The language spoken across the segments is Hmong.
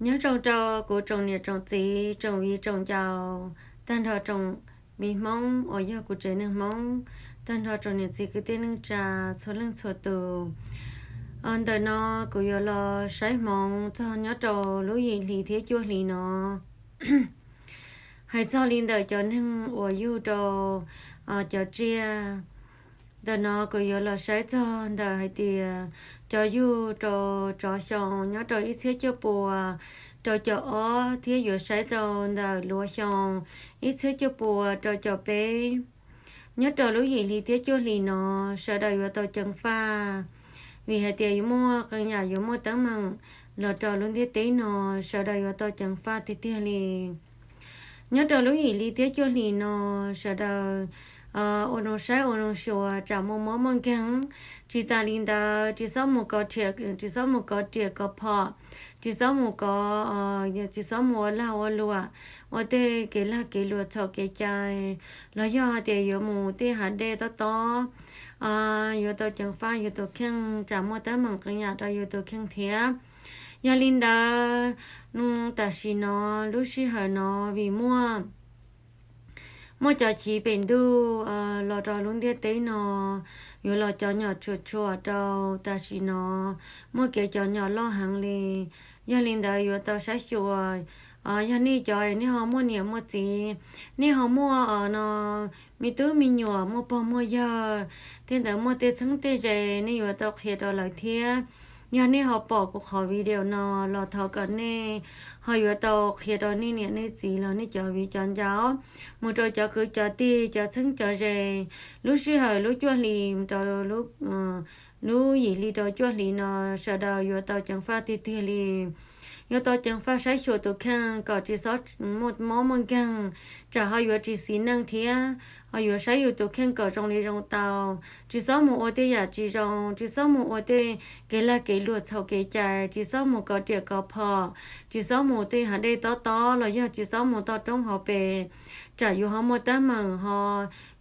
Nyob zoo rau kuv tsoom niam tsoom txiv, tsoom viv tsoom ncaus, tag nrho tsoom me Hmoob uas yog kuv tsev neeg Hmoob, tag nrho tsoom niam txiv kwv tij neej tsa txhua leej txhua tus. Ntawm no kuv yuav los saib hmoov txog nyob rau lub yim hli thiab cuaj hli no. Hais txog li ntawm cov neeg uas yug rau cov tsiaj, ntawm no kuv yuav los saib txog ntawm hais tias cov yug rau tsov xyoo nyob rau ib txhiab cuaj pua rau caum ob thiab yuav saib rau ntawm luav xyoo ib txhiab cuaj pua rau caum peb. Nyob rau lub yim hli thiab cuaj hli no, sawv daws yuav tau ceev faj, vim hais tias yuav muaj qee yam yuav muaj teeb meem los rau lub ntiaj teb no, sawv daws yuav tau ceev faj tiag tiag li. Nyob rau lub yim hli thiab cuaj hli no, sawv daws ua zoo saib ua zoo xyuas tsam muaj mob muaj nkeeg. Tsis tas li ntawd, tsis txhob mus kov riam, tsis txhob mus kov riam kov phom, tsis txhob mus kov, tsis txhob mus ua lag ua luam, ua tej kev lag kev luam txhaum kev cai, los yog hais tias yuav mus tej hav dej tob tob, yuav tau ceev faj yus tus kheej tsam muaj teeb meem qee yam rau yus tus kheej thiab. Yog li ntawd, tam sim no, lub sij hawm no, vim muaj muaj cov chiv pem ntuj los rau lub ntiaj teb no, yuav los cov nyom tshua tshua rau tam sim no, muaj kev cov nyom loj heev li. Yog li ntawd yuav tau saib xyuas, yog nej cov nej ho muaj niam muaj txiv, nej ho muaj no me tub me nyuam, muaj pog muaj yawg, tej ntawd muaj tej txheeb tej ze, nej yuav tau qhia rau lawv thiab. Yog nej ho pom kuv qhov video no los thov kom nej ho yuav tau qhia rau nej niam nej txiv los nej cov viv cov ncaus, mus rau cov kwv cov tij, cov txheeb cov ze. Lub sij hawm lub cuaj hli rau lub yim hli rau cuaj hli no, sawv daws yuav tau ceev faj tiag tiag li. Yuav tau ceev faj saib xyuas tus kheej kom tsis txhob muaj mob muaj nkeeg, tsam ho yuav tsis xiv neej thiab. Ho yuav saib yus tus kheej kom zoo li zoo tau, tsis txhob mus ua tej yam tsis zoo, tsis txhob mus ua tej kev lag kev luam txhaum kev cai, tsis txhob mus kov riam kov phom, tsis txhob mus tej hav dej tob tob los yog tsis txhob mus toj roob hauv pes, tsam yus ho muaj teeb meem ho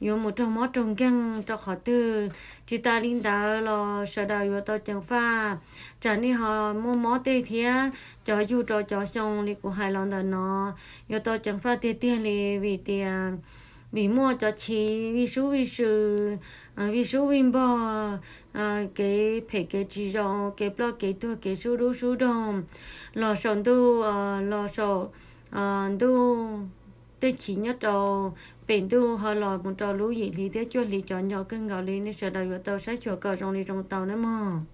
yuav mus raug mob raug nkeeg rau qhov twg. Tsis tas li ntawd los sawv daws yuav tau ceev faj, tsam nej ho muaj mob tej thiab. Cov yug rau cov xyoo li kuv hais los ntawm no, yuav tau ceev faj tiag tiag li, vim tias vim muaj cov chiv vij sub vij sw, vij sub vij npog, kev phem kev tsis zoo, kev ploj kev tuag, kev sub dub sub doog, los saum ntuj, los saum ntuj, tej chiv nyob rau pem ntuj ho los mus rau lub yim hli thiab cuaj hli cov nyom kawg nkaus li, nej sawv daws yuav tau saib xyuas kom zoo li zoo tau nawb mog.